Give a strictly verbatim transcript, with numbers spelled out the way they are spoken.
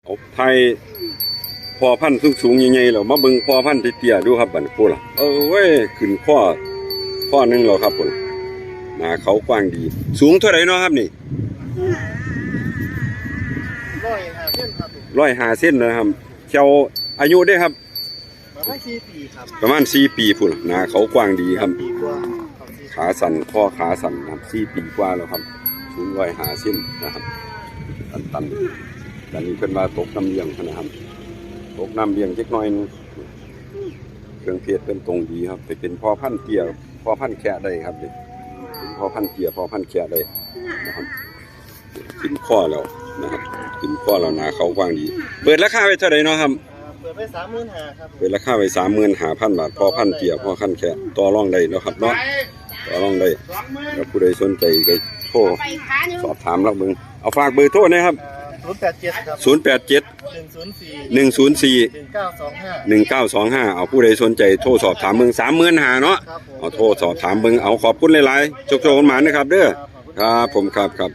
เอาไทยพ่อพันธุ์สูงๆใหญ่ๆแล้วมาเบิ่งพ่อพันธุ์เตี้ยๆดูครับ บัดนี้พูดล่ะ เออเว้ย ขึ้นข้อข้อหนึ่งแล้วครับผม หน้าเขากว้างดี สูงเท่าไหร่เนาะครับนี่ ร้อยห้าเซนครับ ร้อยห้าเซนนะครับ เจ้าอายุได้ครับ ประมาณสี่ปีครับ ประมาณสี่ปีพูดล่ะ หน้าเขากว้างดีครับ ปีกว่าครับสี่ ขาสั้น ข้อขาสั้นนะครับ สี่ปีกว่าแล้วครับ สูงร้อยห้าเซนนะครับ ตันตันๆ อันนี้เพิ่นว่าตกน้ำเลี้ยงนะครับ ตกน้ำเลี้ยงจักหน่อยหนึ่ง เครื่องเพศเพิ่นตรงดีครับ ไปเป็นพ่อพันธุ์เตี้ย พ่อพันธุ์แคะได้ครับเนี่ย เป็นพ่อพันธุ์เตี้ย พ่อพันธุ์แคะได้นะครับ ขึ้นข้อแล้วนะครับ ขึ้นข้อแล้ว หน้าเขากว้างดี เปิดราคาไว้เท่าไหร่เนาะครับ อ่าเปิดไปสามหมื่นห้าครับ เปิดราคาไว้สามหมื่นห้าพันบาท พ่อพันธุ์เตี้ย พ่อพันธุ์แคะ ต่อรองได้เนาะครับเนาะ ต่อรองได้ แล้วผู้ใดสนใจก็โทรสอบถามเราเบิ่ง เอาฝากเบอร์โทรนะครับ ศูนย์แปดเจ็ดครับ ศูนย์แปดเจ็ด หนึ่งศูนย์สี่ หนึ่งศูนย์สี่ หนึ่งเก้าสองห้า หนึ่งเก้าสองห้า เอาผู้ใดสนใจโทรสอบถามเบิ่ง สามหมื่นห้าเนาะ ครับผม เอาโทรสอบถามเบิ่ง เอาขอบคุณหลายๆ โชคๆหมานๆนะครับเด้อ ครับผม ครับครับ